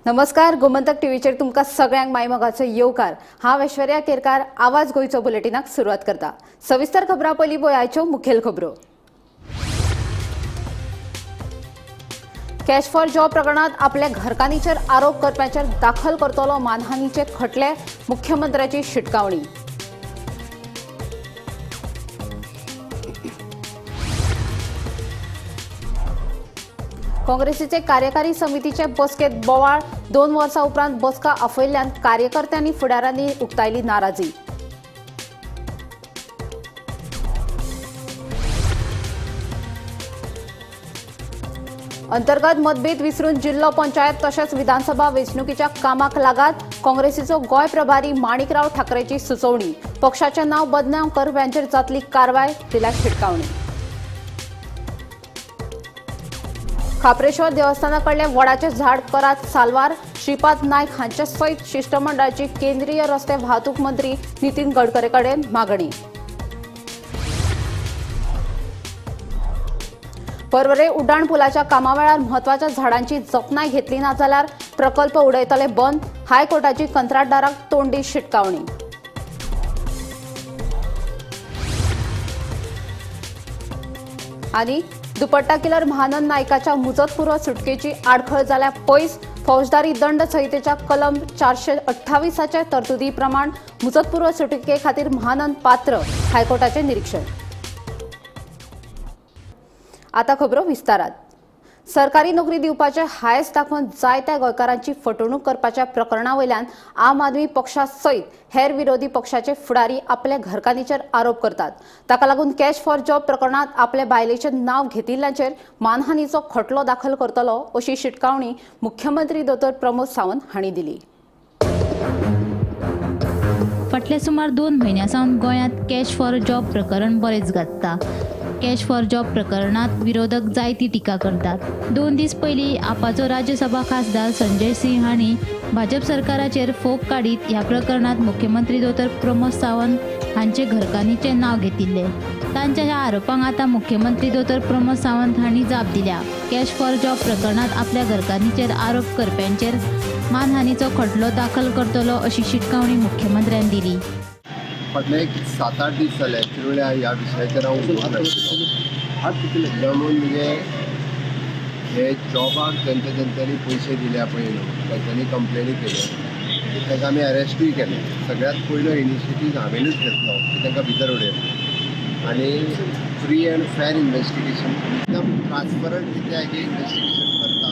नमस्कार, गोमंतक टीव्हीचेर तुमकां सगळ्यांक मायमोगाचो येवकार. हांव ऐश्वर्या केरकार आवाज गोंयचो बुलेटिनाक सुरवात करता. सविस्तर खबरां पयलीं पळयाच्यो मुखेल खबरो. कॅश फॉर जॉब प्रकरणात आपल्या घरकान्नीचेर आरोप करप्यांचेर दाखल करतलो मानहानीचे खटले, मुख्यमंत्र्याची शिटकावणी. काँग्रेसीचे कार्यकारी समितीचे बसकेत बोवाळ, 2 वर्सां उपरांत बसका आपयल्ल्यान कार्यकर्त्यांनी फुडारांनी उक्तायली नाराजी. अंतर्गत मतभेद विसरून जिल्लो पंचायत तशेंच विधानसभा वेंचणुकीच्या कामाक लागात, काँग्रेसीचो गोंय प्रभारी माणिकराव ठाकरेची सुचोवणी. पक्षाचें नांव बदनाम करप्यांचेर जातली कारवाय, दिल्या शिटकावणी. खाप्रेश्वर देवस्थाना कडले वडाचे झाड करात साल्वार, श्रीपाद नायक हांचे सयत शिष्टमंडळाची केंद्रीय रस्ते वाहतूक मंत्री नितीन गडकरी कडेन मागणी. पर्वरे उड्डाण पुलाच्या कामावेळार म्हत्वाच्या झाडांची जतनाय घेतली ना जाल्यार प्रकल्प उडयतले बंद, हायकोर्टाची कंत्राटदाराक तोंडी शिटकावणी. आनी दुपट्टा किलर महानंद नायकाच्या मुजतपूर्व सुटकेची आडखळ जाल्या पयस, फौजदारी दंड संहितेच्या कलम 428 तरतुदी प्रमाण मुजतपूर्व सुटके खातीर महानंद पात्र, हायकोर्टाचे निरीक्षण. आता खबरो विस्तारात. सरकारी नोकरी दिवपाचे हायस दाखोवन जायत्या गोंयकारांची फटवणूक करपाच्या प्रकरणा वयल्यान आम आदमी पक्षा सयत हेर विरोधी पक्षाचे फुडारी आपल्या घरकान्नीचेर आरोप करतात. ताका लागून कॅश फॉर जॉब प्रकरणात आपल्या बायलेचें नांव घेतिल्ल्याचेर मानहानीचो खटलो दाखल करतलो अशी शिटकावणी मुख्यमंत्री दोतोर प्रमोद सावंत हांणी दिली. फाटल्या सुमार 2 म्हयन्यां सावन गोंयांत कॅश फॉर जॉब प्रकरण बरेंच गाजता. कॅश फॉर जॉब प्रकरणात विरोधक जायती टिका करतात. 2 दीस पयलीं आपाचो राज्यसभा खासदार संजय सिंह हांणी भाजप सरकाराचेर फोग काडीत ह्या प्रकरणात मुख्यमंत्री दोतोर प्रमोद सावंत हांचे घरकान्नीचें नांव घेतिल्लें. तांच्या ह्या आरोपांक आतां मुख्यमंत्री दोतोर प्रमोद सावंत हांणी जाप दिल्या. कॅश फॉर जॉब प्रकरणात आपल्या घरकान्नीचेर आरोप करप्यांचेर मानहानीचो खटलो दाखल करतलो अशी शिटकावणी मुख्यमंत्र्यान दिली. फाटले एक 7-8 दीस जाले किरवळ्या ह्या विशयाचेर हांव उलोवंक नाशिल्लो. म्हणून म्हणजे हे जॉबाक जेंच्या जेंच्यांनी पयशे दिल्या पळय न्हू तांच्यांनी कंप्लेनी केल्यो, तांकां आमी अरेस्टूय केले. सगळ्यांत पयलो इनिशिएटीव हांवेनूच घेतलो की तांकां भितर उडयले आनी फ्री अँड फेर इन्वेस्टिगेशन, एकदम ट्रान्सपरंट रित्या हें इन्वेस्टिगेशन करता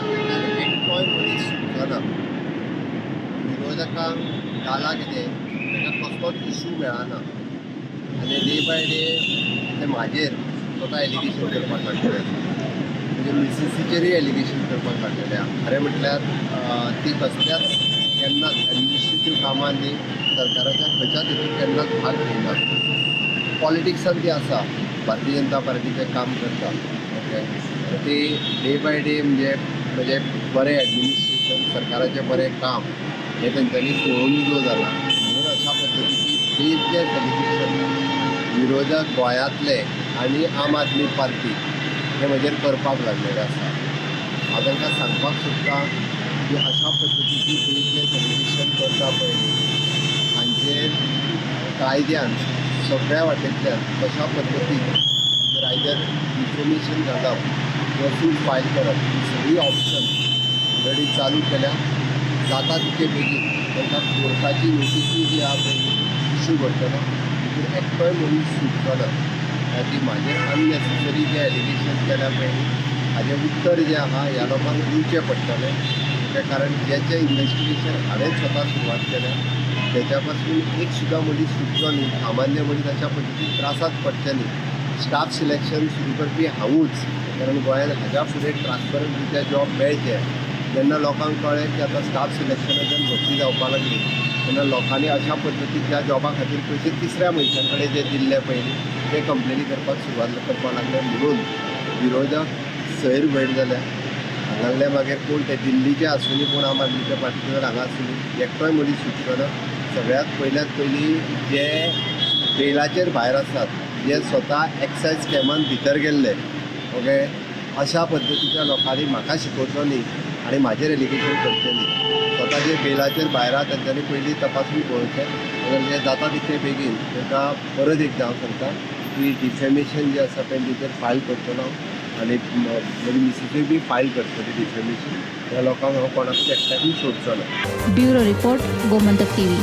आनी एकटोय मनीस सुटलो ना. विरोधकांक जाला कितें, तांकां कसलोच इशू मेळना आनी डे बाय डे ते म्हाजेर स्वता एलिगेशन करपाक लागलेले आसा. म्हणजे मिसीसीचेरूय एलिगेशन करपाक लागलेले आसा. खरें म्हटल्यार ती कसल्याच केन्नाच एडमिनिस्ट्रेटीव कामांनी सरकाराच्या खंयच्याच हितून केन्नाच भाग घेयना. पॉलिटिक्सान ती आसा, भारतीय जनता पार्टीचें काम करता. ओके, ती डे बाय डे म्हणजे म्हणजे बरें एडमिनिस्ट्रेशन, सरकाराचें बरें काम हें तेंच्यांनी पळोवन जो जाला. म्हणून अशा पद्दतीची बेजलेस एलिगेशन विरोधक गोंयांतले आनी आम आदमी पार्टी हे म्हजेर करपाक लागलेले आसा. हांव तांकां सांगपाक सोदतां की अशा पद्दतीची बेजलेस एलिगेशन करता पळय हांचेर कायद्यान सगळ्या वाटेंतल्यान कशा पद्दतीन जर आयदर इन्फॉर्मेशन घालप किंवा सूट फायल करप ही सगळी ऑप्शन ऑलरेडी चालू केल्या. जाता तितके बेगीन तांकां कोर्टाची नोटिसूय जी आहा पळय इशू करतलो, तितून एकटोय मनीस सुटचो ना. खातीर म्हाजेर अननेसेसरी जे एलिगेशन केल्या पळय हाजें उत्तर जें आहा ह्या लोकांक दिवचें पडटलें. कारण ज्याचें इन्वेस्टिगेशन हांवें स्वता सुरवात केल्या तेच्या पासून एक सुद्दां मनीस सुटचो न्ही, सामान्य मनीस अशा पद्दतीन त्रासांत पडचें न्ही. स्टाफ सिलेक्शन सुरू करपी हांवूच, कारण गोंयांत हाज्या फुडें ट्रान्सपरंट रित्या जॉब मेळचे. जेन्ना लोकांक कळ्ळें की आतां स्टाफ सिलेक्शनाच्यान भरती जावपाक लागली तेन्ना लोकांनी अशा पद्दतीच्या जॉबा खातीर पयशे तिसऱ्या मनशां कडेन जे दिल्ले पळय ते कंप्लेनी करपाक सुरवात करपाक लागले. म्हणून विरोधक सैर भयर जाल्या हांगासरले मागीर कोण ते दिल्लीचे आसूनी, कोण आम आदमीच्या पार्टीचे हांगा आसूनी, एकटोय मनीस सुटचो ना. सगळ्यांत पयल्यात पयलीं जे बेलाचेर भायर आसात, जे स्वता एक्सायज स्कॅमान भितर गेल्ले, ओके, अशा पद्दतीच्या लोकांनी म्हाका शिकोवचो न्ही. आनी म्हाजेर एलिगेशन करचें न्ही. स्वता जे बेलाचेर भायर आहा तेंच्यांनी पयलीं तपासून पळोवचें. अगर हें जाता तितले बेगीन तांकां परत एकदां हांव सांगता की डिफेमेशन जें आसा पळय तेचेर फायल करतलो हांव आनी म्हजी मिसिसूय बी फायल करतली डिफेमेशन. ह्या लोकांक हांव कोणाकूच एकट्याकूय सोडचो ना. Bureau report, Gomantak TV.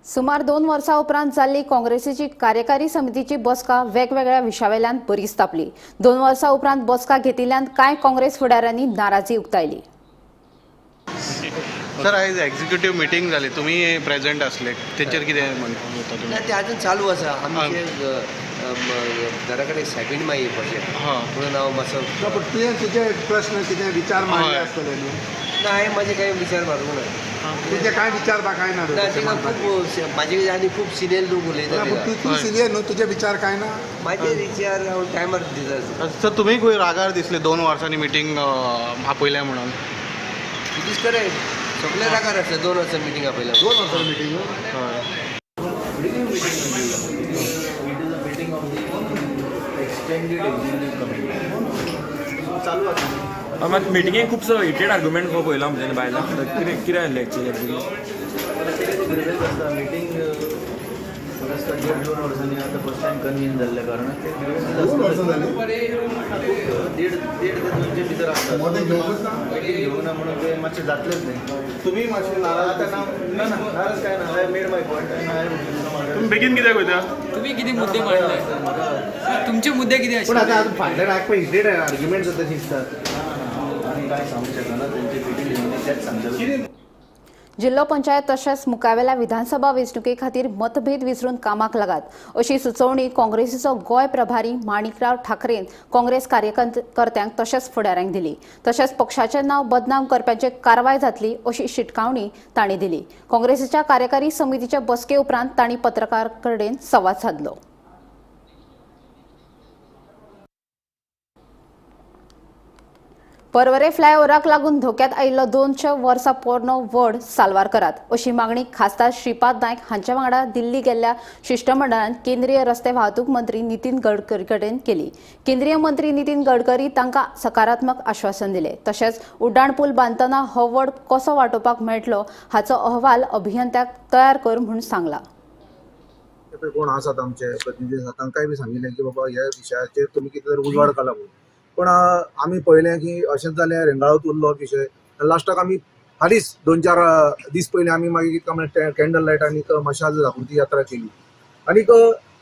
सुमार 2 वर्सां उपरांत जाल्ली काँग्रेसीची कार्यकारी समितीची बसका वेगवेगळ्या विशयावेल्यान बरीच तापली. 2 वर्सां उपरांत बसका घेतिल्ल्यान कांय काँग्रेस फुडाऱ्यांनी नाराजी उक्तायली. सर, आयज एक्झिक्युटीव मिटींग जाली, तुमी प्रेझेंट आसले, तेचेर कितें म्हणटा तुमी? ना, ते आजून चालू आसा. आमचे घरा कडेन सेकंड मागीर प्रोजेक्ट म्हणून हांव मातसो. पूण तुवें तुजे प्रश्न कितें विचार मांडले आसतले न्हू? ना, हांवें म्हाजे कांय विचार मारूंक ना. तुजे कांय विचार बा कांय ना? ना, खूब म्हाजे आनी खूब सिनियर लोक उलयता. तूं सिनियर न्हू, तुजे विचार कांय ना? म्हाजे विचार हांव टायमार दिता. सर, तुमी खंय रागार दिसले 2 वर्सांनी मिटींग आपयल्या म्हणून? It is correct, सगळे रागार आसता. 2 वर्सां मिटींग आपयल्या. 2 वर्सां मिटींग. चालू आसा मात मिटिंगेक खुबसो हेटेड आर्ग्युमेंट कसो पळयला म्हणजे बायलां कितें कितें आसलें एक्चुअली? ग्रिवन्स आसता मिटींग आसता 1.5-2 वर्सांनी आतां फर्स्ट टायम कन्वीन जाल्ल्या कारणान ते ग्रिवन्सीस आसता. खूब 1.5 ते 2 भितर आसता. मिटींग घेवंक ना म्हणून ते मातशें जातलेच न्ही. तुमी मातशे नाराज? आतां ना ना नाराज काय ना. I made my point आनी हांवें तुमी बेगीन कित्याक वयता? तुमी कितें मुद्दे मांडले? तुमचे मुद्दे कितें पूण आशिल्ले? आतां फाटल्यान आयकपा हिटेड आर्ग्युमेंट जाता दिसता. आनी कांय सांगूंक शकना, तेंचे मिटींग घेवन तेच सांगतले. जिल्लो पंचायत तशेंच मुखावेल्या विधानसभा वेंचणुके खातीर मतभेद विसरून कामाक लागात अशी सुचोवणी काँग्रेसीचो गोंय प्रभारी माणिकराव ठाकरेन काँग्रेस कार्यकर्त्यांक तशेंच फुडाऱ्यांक दिली. तशेंच पक्षाचें नांव बदनाम करप्यांचेर कारवाय जातली अशी शिटकावणी तांणी दिली. काँग्रेसीच्या कार्यकारी समितीच्या बसके उपरांत तांणी पत्रकारां कडेन संवाद सादलो. पर्वरे फ्लायओव्हराक लागून धोक्यात आयिल्लो 200 वर्सां पोरणो वड साल्वार करात अशी मागणी खासदार श्रीपाद नायक हांच्या वांगडा दिल्ली गेल्ल्या शिश्टमंडळान केंद्रीय रस्ते वाहतूक मंत्री नितीन गडकरी कडेन केली. केंद्रीय मंत्री नितीन गडकरी तांकां सकारात्मक आश्वासन दिलें. तशेंच उड्डाण पूल बांदतना हो वड कसो वाटोवपाक मेळटलो हाचो अहवाल अभियंत्याक तयार कर म्हूण सांगला. कोण आसात आमचे प्रतिनिधी आसात तांकांय बी सांगिल्लें की बाबा ह्या विशयाचेर तुमी कितें तरी उजवाड घाला म्हणून. पण आमी पळयलें की अशेंच जालें, रेंगाळत उरलो विशय. लास्टाक आमी हालींच 2-4 दीस पयलीं आमी मागीर कितें म्हणल्यार कॅन्डल लायट आनी मशाल जागृती यात्रा केली आनीक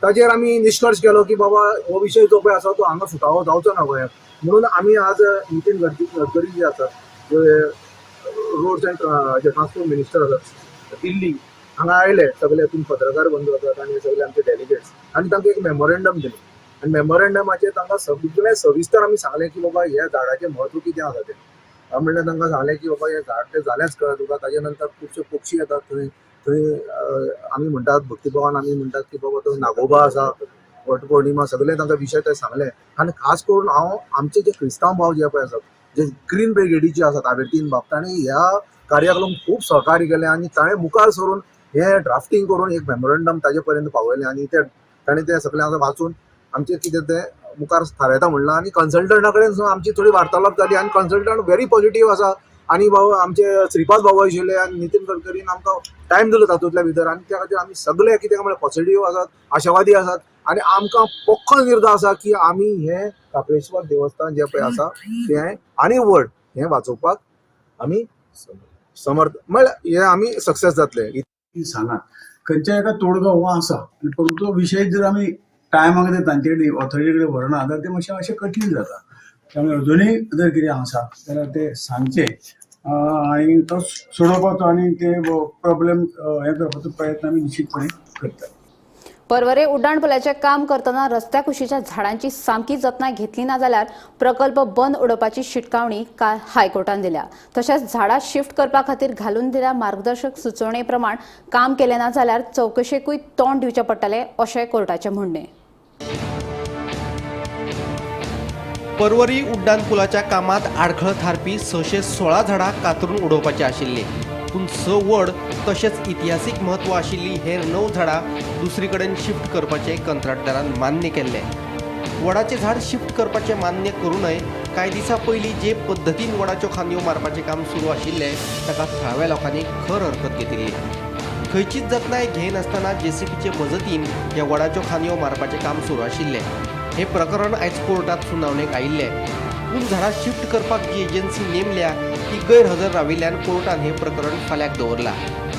ताजेर आमी निश्कर्श केलो की बाबा हो विशय जो पळय आसा तो हांगा सुटावो जावचो ना गोंयांत. म्हणून आमी आज नितीन गडकरी जे आसात, जे रोड्स अँड ट्रान्सपोर्ट मिनिस्टर आसात दिल्ली हांगा आयले, सगळे तुमी पत्रकार बंधू आसात आनी सगळे आमचे डेलिगेट्स, आनी तांकां एक मेमोरेंडम दिलें. आनी मेमोरेंडमाचेर तांकां सगळें सविस्तर आमी सांगलें की बाबा ह्या झाडाचें म्हत्व कितें आसा तें. म्हणल्यार तांकां सांगलें की बाबा हें झाड तें जालेंच कळ्ळें तुका, ताजे नंतर खुबशे पक्षी येतात थंय थंय आमी म्हणटात भक्तीभावान आमी म्हणटात की बाबा थंय नागोबा आसा, वटपौर्णिमा, सगळें तांकां विशय ते सांगले. आनी खास करून हांव आमचे जे क्रिस्तांव भाव जे पळय आसात, जे ग्रीन ब्रिगेडीचे आसात आवेर्तीन बाब, ताणें ह्या कार्याक लागून खूब सहकार्य केलें आनी ताणें मुखार सरून हें ड्राफ्टींग करून एक मेमोरेंडम ताजे पर्यंत पावयलें आनी ते ताणें तें सगळें आतां वाचून आमचें कितें तें मुखार थारायता म्हणलां. आनी कन्सल्टंटा कडेन सुद्दां आमची थोडी वार्तालाप जाली आनी कन्सल्टंट व्हेरी पॉझिटीव आसा. आनी बाबा आमचे श्रीपाद बाबा आशिल्ले आनी नितीन गडकरीन आमकां टायम दिलो तातूंतल्या भितर आनी त्या खातीर आमी सगळे कितें म्हळ्यार पॉझिटीव आसात, आशावादी आसात आनी आमकां पक्को निर्धार आसा की आमी हें काप्रेश्वर देवस्थान जें पळय आसा तें आनी वड हें वाचोवपाक आमी समर्थ, म्हळ्यार हें आमी सक्सेस जातले. सांगात खंयच्या एका तोडगो हो आसा, परंतु तो विशय जर आमी टायमाक जर तांचे कडेन ऑथॉरिटी कडेन व्हरना जाल्यार ते मातशें मातशें कठीण जाता. त्यामुळे अजुनूय जर कितें आसा जाल्यार ते सांगचे आनी तो सोडोवपाचो आनी ते प्रॉब्लेम हें करपाचो प्रयत्न आमी निश्चितपणे करतात. पर्वरे उड्डाण पुलाचें काम करतना रस्त्या कुशीच्या झाडांची सामकी जतनाय घेतली ना जाल्यार प्रकल्प बंद उडोवपाची शिटकावणी काल हायकोर्टान दिल्या. तशेंच झाडां शिफ्ट करपा खातीर घालून दिल्या मार्गदर्शक सुचोवणे प्रमाण काम केलें ना जाल्यार चवकशेकूय तोंड दिवचें पडटलें अशें कोर्टाचें म्हणणें. पर्वरी उड्डाण पुलाच्या कामात आडखळ थारपी 616 झाडां कातरून उडोवपाची आशिल्ली, पूण 6 वड तशेंच इतिहासीक म्हत्व आशिल्ली हेर 9 झाडां दुसरी कडेन शिफ्ट करपाचें कंत्राटदारान मान्य केल्लें. वडाचें झाड शिफ्ट करपाचें मान्य करूनय कांय दिसां पयलीं जे पद्दतीन वडाच्यो खांदयो मारपाचें काम सुरू आशिल्लें ताका थळाव्या लोकांनी खर हरकत घेतिल्ली. खंयचीच जतनाय घेनासतना जेसीबीचे मजतीन ह्या वडाच्यो खांदयो मारपाचें काम सुरू आशिल्लें. हें प्रकरण आयज कोर्टांत सुनावणेक आयिल्लें. पूण झाडां शिफ्ट करपाक जी एजन्सी नेमल्या ती गैरहजर राविल्ल्यान कोर्टान हें प्रकरण फाल्यांक दवरलां.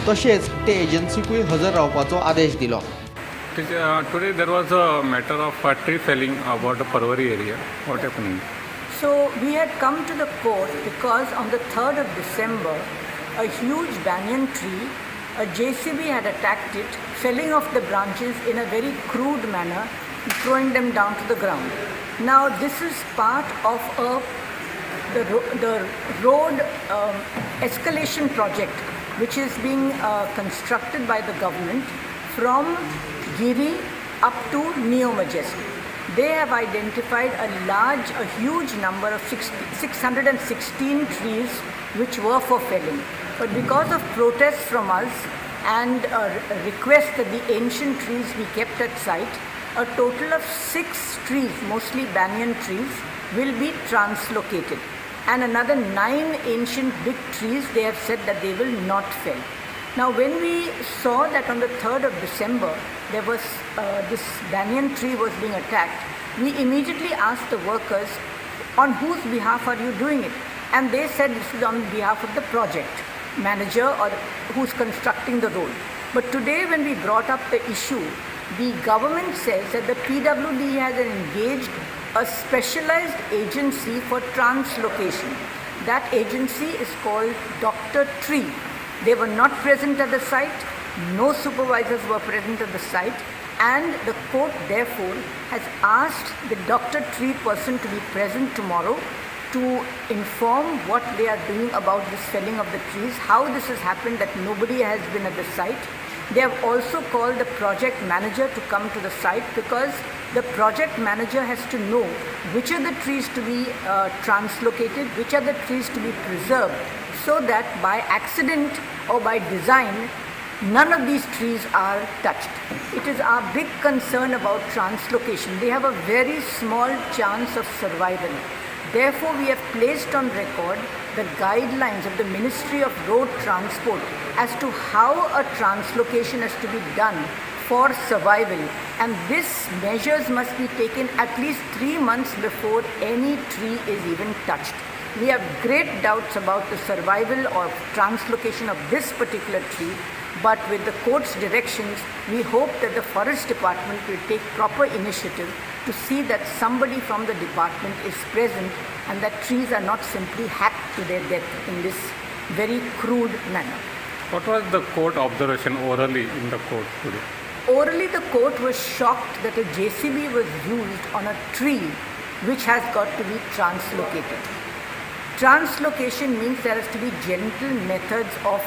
तशेंच ते एजन्सीकूय हजर रावपाचो आदेश दिलो. Today there was a matter of tree felling about the Parvari area. What happening? So we had come to the court because on the 3rd of December, a huge banyan tree, a JCB had attacked it, felling off the branches in a very crude manner, throwing them down to the ground. Now this is part of the road escalation project, which is being constructed by the government from Giri up to Neo Majestic. They have identified a huge number of 616 trees which were for felling. But because of protests from us and a request that the ancient trees be kept at site, a total of 6 trees, mostly banyan trees, will be translocated. And another 9 ancient big trees, they have said that they will not fell. Now, when we saw that on the 3rd of December, there was this banyan tree was being attacked, we immediately asked the workers, on whose behalf are you doing it? And they said this is on behalf of the project manager or who's constructing the road. But today when we brought up the issue, the government says that the PWD has engaged a specialized agency for translocation. That agency is called Dr. Tree. They were not present at the site, no supervisors were present at the site, and the court therefore has asked the Dr. Tree person to be present tomorrow to inform what they are doing about this felling of the trees, how this has happened that nobody has been at the site. They have also called the project manager to come to the site because the project manager has to know which are the trees to be translocated, which are the trees to be preserved, so that by accident or by design, none of these trees are touched. It is our big concern about translocation. They have a very small chance of survival. Therefore, we have placed on record the guidelines of the Ministry of Road Transport as to how a translocation has to be done for survival, and this measures must be taken at least 3 months before any tree is even touched. We have great doubts about the survival or translocation of this particular tree, but with the court's directions, we hope that the forest department will take proper initiative to see that somebody from the department is present and that trees are not simply hacked to their death in this very crude manner. What was the court observation orally in the court today? Orally, the court was shocked that a JCB was used on a tree which has got to be translocated. Translocation means there has to be gentle methods of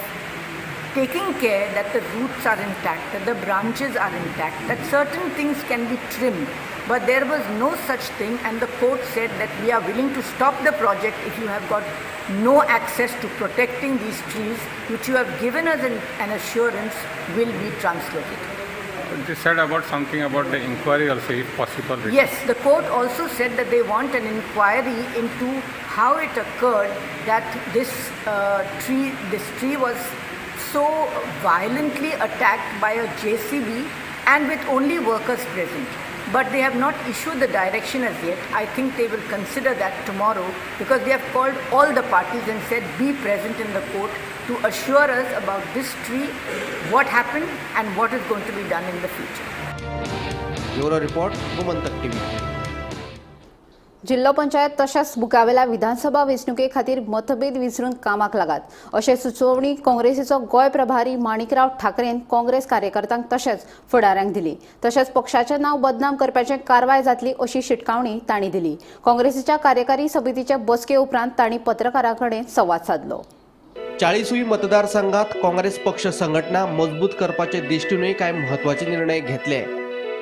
taking care that the roots are intact, that the branches are intact, that certain things can be trimmed. But there was no such thing, and the court said that we are willing to stop the project if you have got no access to protecting these trees, which you have given us an assurance will be translocated. They said about something about the inquiry also, if possible. Yes, the court also said that they want an inquiry into how it occurred that this tree was so violently attacked by a JCB and with only workers present. But they have not issued the direction as yet. I think they will consider that tomorrow because they have called all the parties and said be present in the court to assure us about this tree, what happened and what is going to be done in the future. Bureau Report, Gomantak TV. जिल्हो पंचायत तशेंच मुखावेल्या विधानसभा वेंचणुके खातीर मतभेद विसरून कामाक लागात अशें सुचोवणी काँग्रेसीचो गोंय प्रभारी माणिकराव ठाकरेन काँग्रेस कार्यकर्त्यांक तशेंच फुडाऱ्यांक दिली. तशेंच पक्षाचें नांव बदनाम करपाची कारवाय जातली अशी शिटकावणी तांणी दिली. काँग्रेसीच्या कार्यकारी समितीचे बसके उपरांत तांणी पत्रकारां कडेन संवाद सादलो. 40वी मतदारसंघात काँग्रेस पक्ष संघटना मजबूत करपाचे दृष्टीनूय कांय म्हत्वाचे निर्णय घेतले.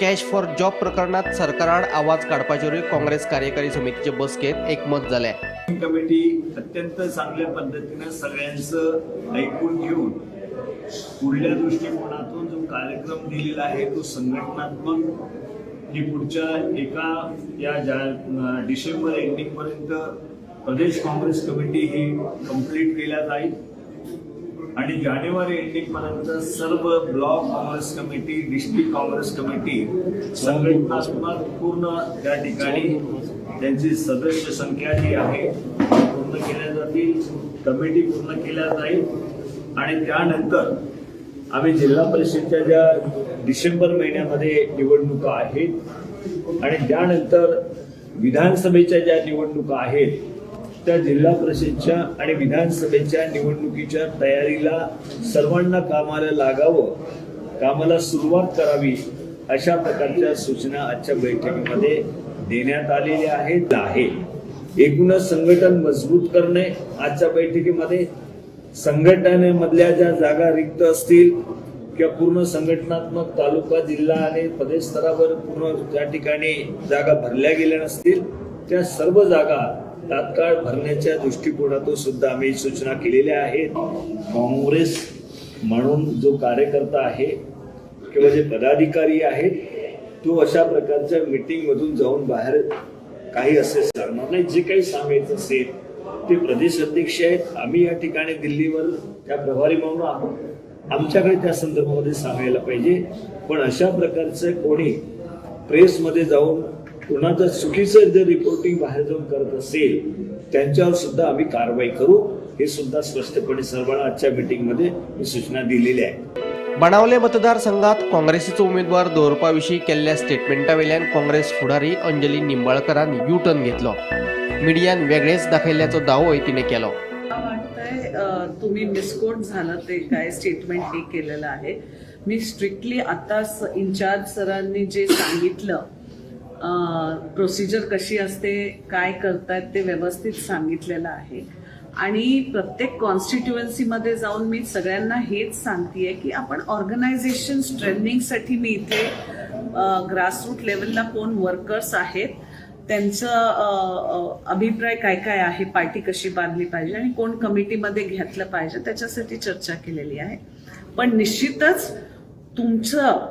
कॅश फॉर जॉब प्रकरणात सरकाराआड आवाज काडपाचेरूय काँग्रेस कार्यकारी समितीचे बसकेत एकमत जालें. कमिटी अत्यंत चांगल्या पद्धतीने सगळ्यांचं ऐकून घेऊन पुढल्या दृष्टिकोनातून जो कार्यक्रम दिलेला आहे तो संघटनात्मक ही पुढच्या एका या डिसेंबर एंडिंगपर्यंत प्रदेश काँग्रेस कमिटी ही कंप्लीट केल्या जाईल आणि जानेवारी एंडिंगपर्यंत सर्व block Congress committee, district Congress committee संघटनात्मक पूर्ण त्या ठिकाणी त्यांची सदस्य संख्या जी आहे पूर्ण केल्या जातील, कमिटी पूर्ण केल्या जाईल. आणि त्यानंतर आम्ही जिल्हा परिषदच्या ज्या डिसेंबर महिन्यामध्ये निवडणुका आहेत आणि त्यानंतर विधानसभेच्या ज्या निवडणुका आहेत त्या जिल्हा परिषदच्या आणि विधानसभेच्या निवडणुकीच्या तयारीला सर्वांना कामाला लागावं, कामाला सुरुवात करावी अशा प्रकारच्या सूचना आजच्या बैठकीमध्ये देण्यात आलेल्या आहेत. आहे एकूणच संघटन मजबूत करणे आजच्या बैठकीमध्ये, संघटनेमधल्या ज्या जागा रिक्त असतील किंवा पूर्ण संघटनात्मक तालुका, जिल्हा आणि प्रदेश स्तरावर पूर्ण त्या ठिकाणी जागा भरल्या गेल्या नसतील त्या सर्व जागा तात्काळ भरण्याच्या दृष्टिकोनातून सुद्धा आम्ही सूचना केलेल्या आहेत. काँग्रेस म्हणून जो कार्यकर्ता आहे किंवा जे पदाधिकारी आहेत तो अशा प्रकारच्या मीटिंगमधून जाऊन बाहेर काही असे सांगणार नाही. जे काही सांगायचं असेल ते प्रदेश अध्यक्ष आहेत, आम्ही या ठिकाणी दिल्लीवर त्या प्रभारी म्हणून आहोत, आमच्याकडे त्या संदर्भामध्ये सांगायला पाहिजे. पण अशा प्रकारचं कोणी प्रेसमध्ये जाऊन कोणाचं चुकीचं जर रिपोर्टिंग बाहेर जाऊन करत असेल त्यांच्यावर सुद्धा आम्ही कारवाई करू, हे सुद्धा स्पष्टपणे सर्वांना आजच्या मीटिंगमध्ये मी सूचना दिलेली आहे. बाणावले मतदारसंघात काँग्रेसीचो उमेदवार दवरपा विशीं केल्ल्या स्टेटमेंटा वेल्यान काँग्रेस फुडारी अंजली निंबाळकरान यू टर्न घेतलो. मिडियान वेगळेच दाखयल्ल्याचो दावोय तिने केलो. वाटतंय तुम्ही मिसकोट झालं ते काय स्टेटमेंट हे केलेलं आहे. मी स्ट्रिक्टली आता इन्चार्ज सरांनी जे सांगितलं प्रोसिजर कशी असते, काय करतायत ते व्यवस्थित सांगितलेलं आहे. आणि प्रत्येक कॉन्स्टिट्युएन्सीमध्ये जाऊन मी सगळ्यांना हेच सांगतेय की आपण ऑर्गनायझेशन स्ट्रेंथनिंगसाठी मी इथे ग्रासरूट लेवलला कोण वर्कर्स आहेत त्यांचं अभिप्राय काय काय आहे, पार्टी कशी बांधली पाहिजे आणि कोण कमिटीमध्ये घेतलं पाहिजे त्याच्यासाठी चर्चा केलेली आहे. पण निश्चितच तुमचं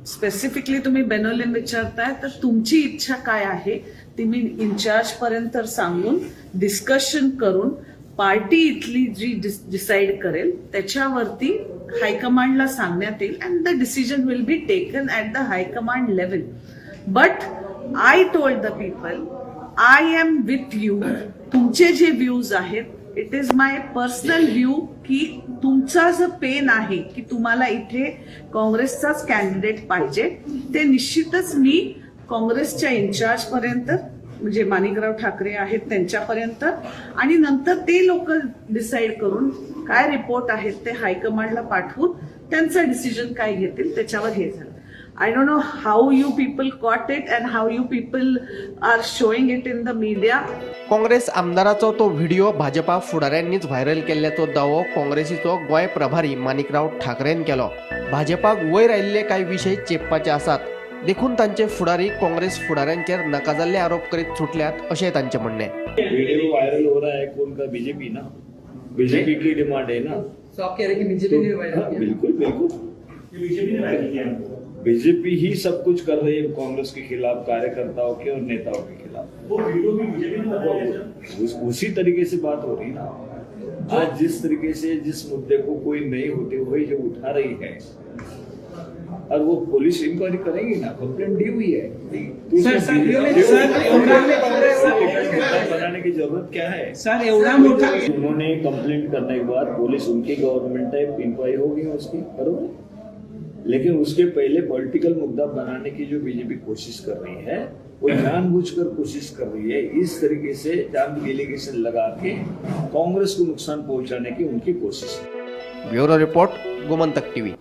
स्पेसिफिकली तुम्ही बेनोलिन विचारताय तर तुमची इच्छा काय आहे ती मी इन्चार्जपर्यंत सांगून डिस्कशन करून पार्टी इथली जी डिसाईड करेल त्याच्यावरती हायकमांडला सांगण्यात येईल and the decision will be taken at the high command level. But I told the people I am with you. तुमचे जे व्ह्यूज आहेत it is my personal view की तुमचा जो पेन आहे की तुम्हाला इथे काँग्रेसचाच कॅन्डिडेट पाहिजे ते निश्चितच मी काँग्रेसच्या इन्चार्जपर्यंत म्हणजे माणिकराव ठाकरे आहेत त्यांच्यापर्यंत आणि नंतर ते लोक डिसाईड करून काय रिपोर्ट आहेत ते हायकमांडला पाठवून त्यांचं डिसिजन काय घेतील त्याच्यावर हे झालं. I don't know how you people caught it and how you people are showing it in the media. Congress आमदाराचो तो व्हिडिओ भाजपा फुडाऱ्यांनीच व्हायरल केल्ल्याचो दावो काँग्रेसीचो गोंय प्रभारी माणिकराव ठाकरेन केलो. भाजपाक वयर आयिल्ले कांय विशय चेपपाचे आसात देखून तांचे फुडारी काँग्रेस फुडाऱ्यांचेर नाका जाल्ले आरोप करीत सुटल्यात अशें तांचें म्हणणें. व्हिडिओ व्हायरल हो रहा है कोण का? बीजेपी ना, बीजेपी की डिमांड है ना. तो आप कह रहे हैं कि बीजेपी ने वायरल किया? बिल्कुल बिल्कुल, बीजेपी ने वायरल किया. बीजेपी ही सब कुछ कर रही है कांग्रेस के खिलाफ, कार्यकर्ताओं के और नेताओं के खिलाफ. वो वीडियो भी बीजेपी ने बनाया. उसी तरीके से बात हो रही ना आज. जिस तरीके से जिस मुद्दे को कोई नहीं होते हुए जो उठा रही है और वो पुलिस इंक्वायरी करेंगी ना, कंप्लेंट दी हुई है तो सर, बनाने की जरूरत क्या है सर? एवढा मोठा उन्होंने कंप्लेंट करने के बाद पुलिस उनकी गवर्नमेंट है, इंक्वायरी होगी उसकी, बरोबर. लेकिन उसके पहले पॉलिटिकल मुद्दा बनाने की जो बीजेपी कोशिश कर रही है वो जानबूझकर कोशिश कर रही है. इस तरीके से जान एलिगेशन लगा के कांग्रेस को नुकसान पहुंचाने की उनकी कोशिश है. Bureau report, Gomantak TV.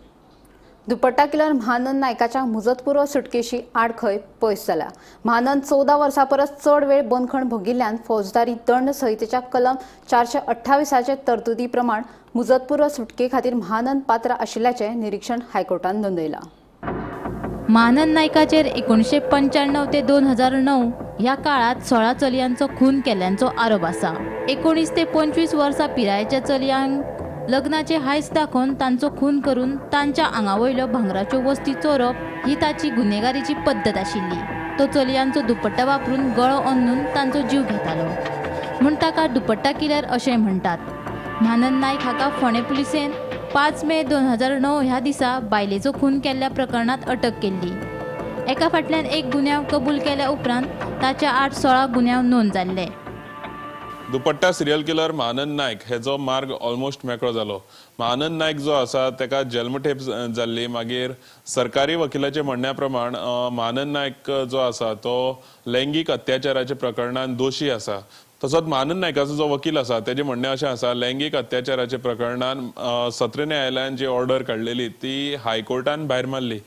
Dupatta killer Mahanand नायकाच्या मुजतपूर्व सुटकेशी आडखळ पयस जाल्या. महानंद 14 वर्सां परस चड वेळ बंदखण भोगिल्ल्यान फौजदारी दंड संहितेच्या कलम 428 तरतुदी प्रमाण मुजतपूर्व सुटके खातीर महानंद पात्र आशिल्ल्याचें निरीक्षण हायकोर्टान नोंदयलां. महानंद नायकाचेर 1995 ते 2009 ह्या काळात 16 चलयांचो खून केल्ल्याचो आरोप आसा. 19 ते 25 वर्सां पिरायेच्या चलयांक लग्नाचे हायस दाखोवन तांचो खून करून तांच्या आंगा वयल्यो भांगराच्यो वस्ती चोरप ही ताची गुन्हेगारीची पद्दत आशिल्ली. तो चलयांचो दुपट्टा वापरून गळो अंदून तांचो जीव घेतालो म्हूण ताका दुपट्टा किलर अशें म्हणटात. म्हानंद नायक हाका फोंडें पुलिसेन 5 मे 2009 ह्या दिसा बायलेचो खून केल्ल्या प्रकरणांत अटक केल्ली. एका फाटल्यान एक गुन्यांव कबूल केल्या उपरांत ताच्या आड 16 गुन्यांव नोंद जाल्ले. दुपट्टा सिरियल किलर महानंद नायक हेजो मार्ग ऑलमोस्ट मेकळो जालो. महानंद नायक जो आसा ताका जल्मठेप जाल्ली. मागीर सरकारी वकिलाचे म्हणण्या प्रमाण महानंद नायक जो आसा तो लैंगीक अत्याचाराच्या प्रकरणान दोशी आसा. तसोच महानंद नायकाचो जो वकील आसा तेजें म्हणणें अशें आसा, लैंगीक अत्याचाराच्या प्रकरणान सत्र न्यायालयान जी ऑर्डर काडलेली ती हायकोर्टान भायर मारली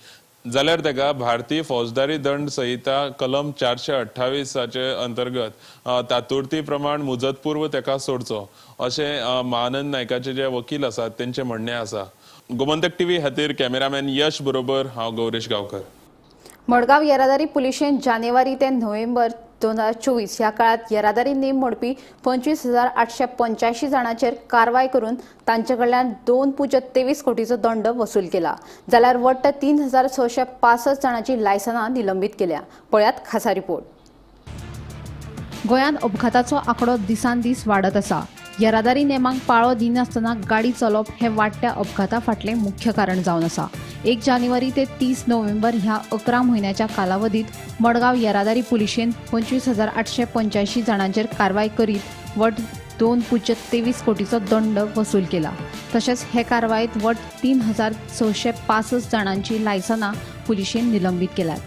जाल्यार ताका भारतीय फौजदारी दंड संहिता कलम 428 अंतर्गत तातुर्ती प्रमाण मुजतपूर्व ताका सोडचो अशें महानंद नायकाचे जे वकील आसात तेंचें म्हणणें आसा. गोमंतक टीव्ही खातीर कॅमेरामॅन यश बरोबर हांव गौरेश गांवकर. मडगांव येरादारी पुलिशेन जानेवारी ते नोव्हेंबर 2024 ह्या काळात येरादारी नेम मोडपी 25,885 जाणांचेर कारवाय करून तांचे कडल्यान 2.23 कोटीचो दंड वसूल केला. जाल्यार वट्ट 3,665 जाणांची लायसनां निलंबीत केल्या. पळयात खासा रिपोर्ट. गोंयांत अपघाताचो आंकडो दिसान दीस वाडत आसा. येरादारी नेमांक पाळो दिनासतना गाडी चलोवप हें वाडट्या अपघाता फाटलें मुख्य कारण जावन आसा. 1 जानेवारी ते 30 नोव्हेंबर ह्या 11 म्हयन्याच्या कालावधीत मडगांव येरादारी पुलिशेन 25,885 जाणांचेर कारवाय करीत वट 2.23 कोटीचो दंड वसूल केला. तशेंच हे कारवायेत वट 3,665 जाणांची लायसनां पुलिशेन निलंबीत केल्यात.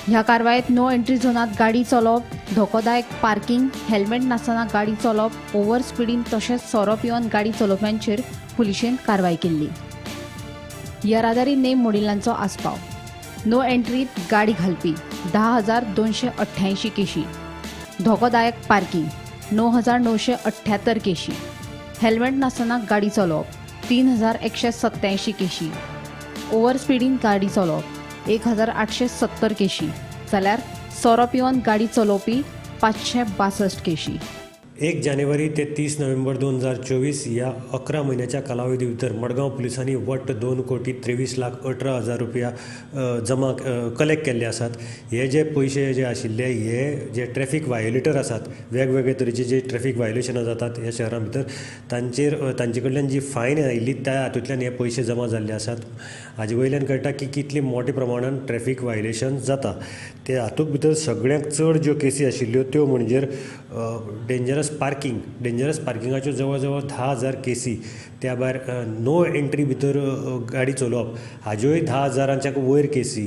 ह्या कारवायेत नो एंट्री झोनात गाडी चलोवप, धोकोदायक पार्किंग, हेल्मेट नासतना गाडी चलोवप, ओव्हर स्पिडीन तशेंच सोरो पिवन गाडी चलोवप्यांचेर पुलिशेन कारवाय केल्ली. येरादारी नेम मोडिल्ल्यांचो आस्पाव. नो एंट्रीत गाडी घालपी 10,288 केशी, धोकोदायक पार्किंग 9,978 केशी, हेल्मेट नासतना गाडी चलोवप 3,187 केशी, ओव्हर स्पिडीन गाडी चलोवप 1,870 केशी, जाल्यार सोरो पिवन गाडी चलोवपी 562 केशी. 1 जानेवारी ते 30 नोव्हेंबर 2024 ह्या 11 म्हयन्याच्या कालावधी भितर मडगांव पुलिसांनी वट्ट 2,23,18,000 रुपया जमा कलेक्ट केल्ले आसात. हे जे पयशे जे आशिल्ले हे जे ट्रॅफिक व्हायोलेटर आसात, वेगवेगळे तरेचे जे ट्रॅफिक व्हायोलेशनां जातात ह्या शहरां भितर, तांचेर तांचे कडल्यान जी फायन आयिल्ली त्या हातूंतल्यान हे पयशे जमा जाल्ले आसात. हाजे वयल्यान कळटा की कितली मोठ्या प्रमाणान ट्रॅफिक व्हायोलेशन जाता. ते हातूंत भितर सगळ्यांत चड ज्यो केसी आशिल्ल्यो त्यो म्हणजे डेंजरस पार्किंग. डेंजरस पार्किंगाच्यो जवळ जवळ 10,000 केसी, त्या भायर नो एंट्री भितर गाडी चलोवप हाज्योय 10,000च्या वयर केसी,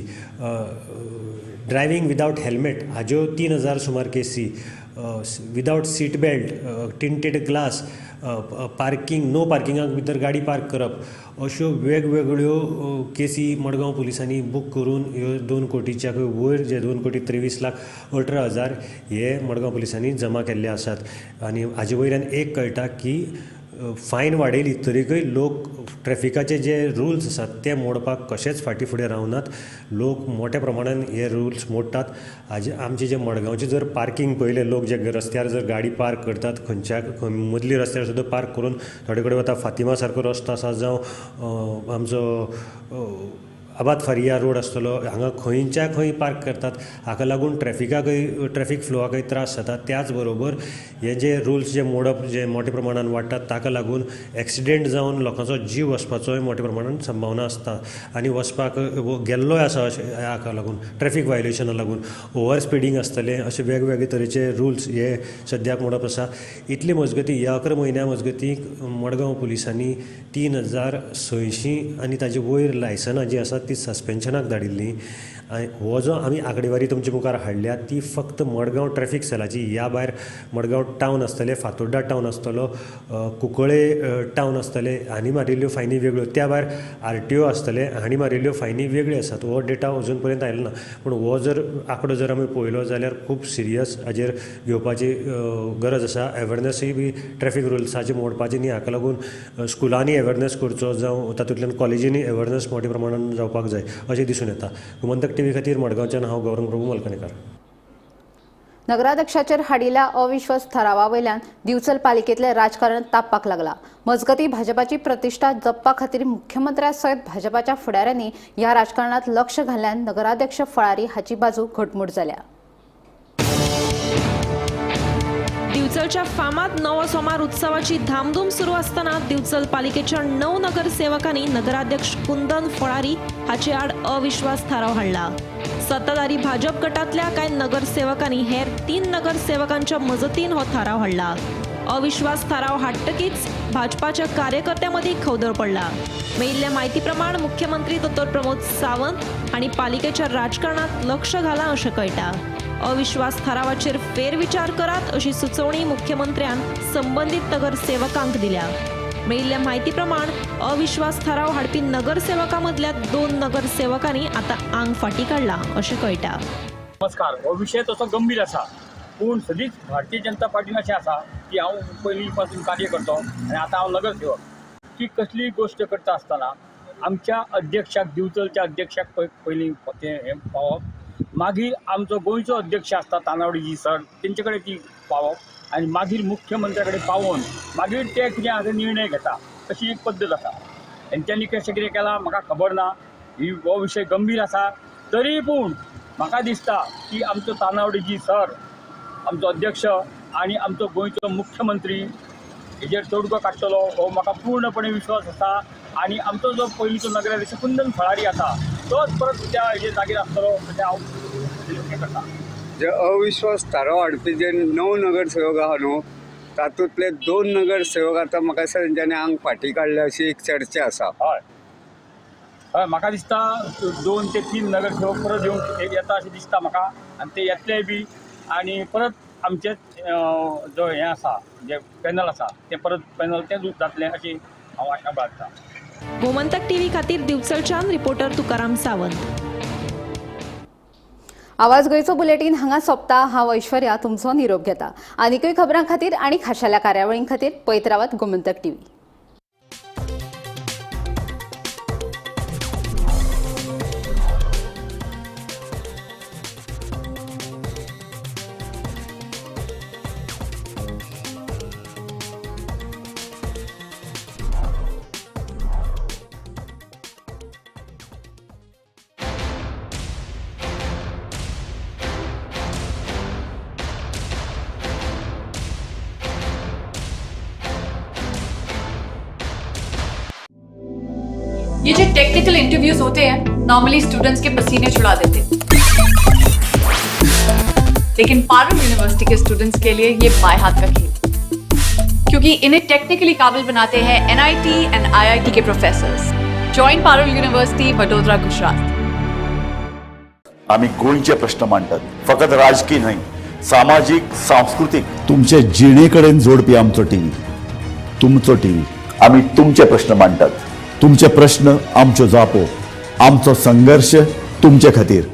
ड्रायव्हींग विदावट हेल्मेट हाज्यो 3,000 सुमार केसी, without seat belt, tinted glass, parking, no पार्किंगाक भितर गाडी पार्क करप, अश्यो वेगवेगळ्यो केसी मडगांव पुलिसांनी बूक करून ह्यो 2 कोटीच्या वयर जे 2,23,18,000 हे मडगांव पुलिसांनी जमा केल्ले आसात. आनी हाजे वयल्यान एक कळटा की फायन वाडयली तरीकय लोक ट्रॅफिकाचे जे रुल्स आसात ते मोडपाक कशेंच फाटीं फुडें रावनात. लोक मोठ्या प्रमाणान हे रुल्स मोडटात. हाजे आमचे जे मडगांवचे जर पार्किंग पळयलें, लोक जे रस्त्यार जर गाडी पार्क करतात खंयच्या मदली रस्त्यार सुद्दां पार्क करून थोडे कडेन वता, फातिमा सारको रस्तो आसा जावं आमचो आबाद फारिया रोड आसतलो, हांगा खंयच्या खंय पार्क करतात. हाका लागून ट्रॅफिकाकय ट्रॅफिक फ्लोआकय त्रास जाता. त्याच बरोबर हे जे रुल्स जे मोडप जे मोठ्या प्रमाणान वाडटात ताका लागून एक्सिडेंट जावन लोकांचो जीव वचपाचोय मोठ्या प्रमाणान संभावना आसता आनी वचपाक गेल्लोय आसा. अशें हाका लागून ट्रॅफिक व्हायोलेशना लागून ओवर स्पिडींग आसतलें, अशे वेगवेगळे तरेचे रुल्स हे सद्याक मोडप आसा. इतले मजगतीं ह्या 11 म्हयन्या मजगतीं मडगांव पुलिसांनी 3,600 आनी ताजे वयर लायसनां जीं आसात ती सस्पेन्शनाक धाडिल्ली. आनी हो जो आमी आंकडेवारी तुमचे मुखार हाडल्या ती फक्त मडगांव ट्रॅफिक सेलाची. ह्या भायर मडगांव टावन आसतलें, फातोड्डा टावन आसतलो, कुंकळे टावन आसतलें, हांणी मारिल्ल्यो फायनी वेगळ्यो, त्या भायर आरटीओ आसतले हांणी मारिल्ल्यो फायनी वेगळ्यो आसात. हो डेटा अजून पर्यंत आयलो ना, पूण हो जर आंकडो जर आमी पळयलो जाल्यार खूब सिरियस हाजेर घेवपाची गरज आसा. एवेरनसूय बी ट्रॅफिक रुल्साचे मोडपाचे न्ही, हाका लागून स्कुलांनी एवेरनस करचो जावं तातूंतल्यान कॉलेजींनी एवेरनस मोठ्या प्रमाणान जावपाक जाय अशें दिसून येता. गोमंतक टीव्ही खातीर मडगांवच्यान हांव गौरंग प्रभू मलकणेकर. नगराध्यक्षाचेर हाडिल्ल्या अविश्वास थारावा वयल्यान दिवचल पालिकेतले राजकारण तापपाक लागला. मजगती भाजपाची प्रतिष्ठा जपपा खातीर मुख्यमंत्र्या सयत भाजपाच्या फुडाऱ्यांनी ह्या राजकारणात लक्ष घाल्ल्यान नगराध्यक्ष फळारी हाची बाजू घटमूट जाल्या. दिवचलच्या फामाद नवो सोमार उत्सवाची धामधूम सुरू असताना दिवचल पालिकेच्या 9 नगरसेवकांनी नगराध्यक्ष कुंदन फळारी हाचे आड अविश्वास थाराव हाडला. सत्ताधारी भाजप गटातल्या कांय नगरसेवकांनी हेर 3 नगरसेवकांच्या मजतीन हो थाराव हाडला. अविश्वास थाराव हाडटकीच भाजपाच्या कार्यकर्त्यांमदीं खवदळ पडला. मेळिल्ल्या म्हायती प्रमाण मुख्यमंत्री दोतोर प्रमोद सावंत हांणी पालिकेच्या राजकारणात लक्ष घालां अशें कळटा. अविश्वास थारावाचेर फेरविचार करात अशी सुचोवणी मुख्यमंत्र्यान संबंदीत नगरसेवकांक दिल्या. मेळिल्ल्या म्हायती प्रमाण अविश्वास थाराव हाडपी नगरसेवकां मदल्या 2 नगरसेवकांनी आतां आंग फाटी काडला अशें कळटा. नमस्कार. हो विशय तसो गंभीर आसा, पूण सदींच भारतीय जनता पार्टीन अशें आसा की हांव पयलीं पासून कार्य करतो आनी आतां हांव नगरसेवक, की कसलीय गोश्ट करता आसतना आमच्या अध्यक्षाक, दिवचलच्या अध्यक्षाक पयलीं तें हें पावप, मागीर आमचो गोंयचो अध्यक्ष आसता तानावडीजी सर तेंचे कडेन ती पावप आनी मागीर मुख्यमंत्र्या कडेन पावोवन मागीर ते कितें आसा निर्णय घेता, अशी एक पद्दत आसा. तेंच्यांनी कशें कितें केलां म्हाका खबर ना. ही हो विशय गंभीर आसा, तरी पूण म्हाका दिसता की आमचो तानावडीजी सर, आमचो अध्यक्ष आनी आमचो गोंयचो मुख्यमंत्री हेजेर तोडगो काडटलो हो म्हाका पूर्णपणे विश्वास आसा. आनी आमचो जो पयलींचो नगराध्यक्ष कुंदन फळारी आसा तोच परत त्या हेजेर जागेर आसतलो अशें हांव हें करता. जे अविश्वास थाराव हाडपी जे 9 नगरसेवक आहा न्हू, तातूंतले 2 नगरसेवक आतां म्हाका दिसता तेंच्यांनी आंग फाटी काडल्या अशी एक चर्चा आसा. हय हय, म्हाका दिसता 2 ते 3 नगरसेवक परत येवंक येता अशें दिसता म्हाका, आनी ते येतले बी आनी परत आमचेच जो हें आसा, जे पॅनल आसा तें परत पॅनल तें जातलें अशी हांव आशा बाळगता. गोमंतक टीव्ही खातीर दिवचलच्यान रिपोर्टर तुकाराम सावंत. आवाज गोंयचो बुलेटीन हांगा सोंपता. हांव ऐश्वर्या तुमचो निरोप घेता. आनीकय खबरां खातीर आनी खाशेल्या कार्यावळीं खातीर पळयत रावात गोमंतक टीव्ही. ये जो टेक्निकल इंटरव्यूज होते हैं नॉर्मली स्टूडेंट्स के पसीने छुड़ा देते हैं, लेकिन Parul university K students K लिए ये बाएं हाथ का खेल, क्योंकि इन्हें टेक्निकली काबिल बनाते हैं NIT and IIT K professors. Join Parul university, Vadodara, Gujarat. आम्ही गोंयचे प्रश्न मांडटात, फकत राजकीय न्हय, सामाजीक, सांस्कृतीक, तुमचे जिणे कडेन जोडपी आमचो टीव्ही, तुमचो टीव्ही. आम्ही तुमचे प्रश्न मांडटात, तुमचे प्रश्न आमच्यो जापो, आमचो संघर्ष तुमचे खातीर.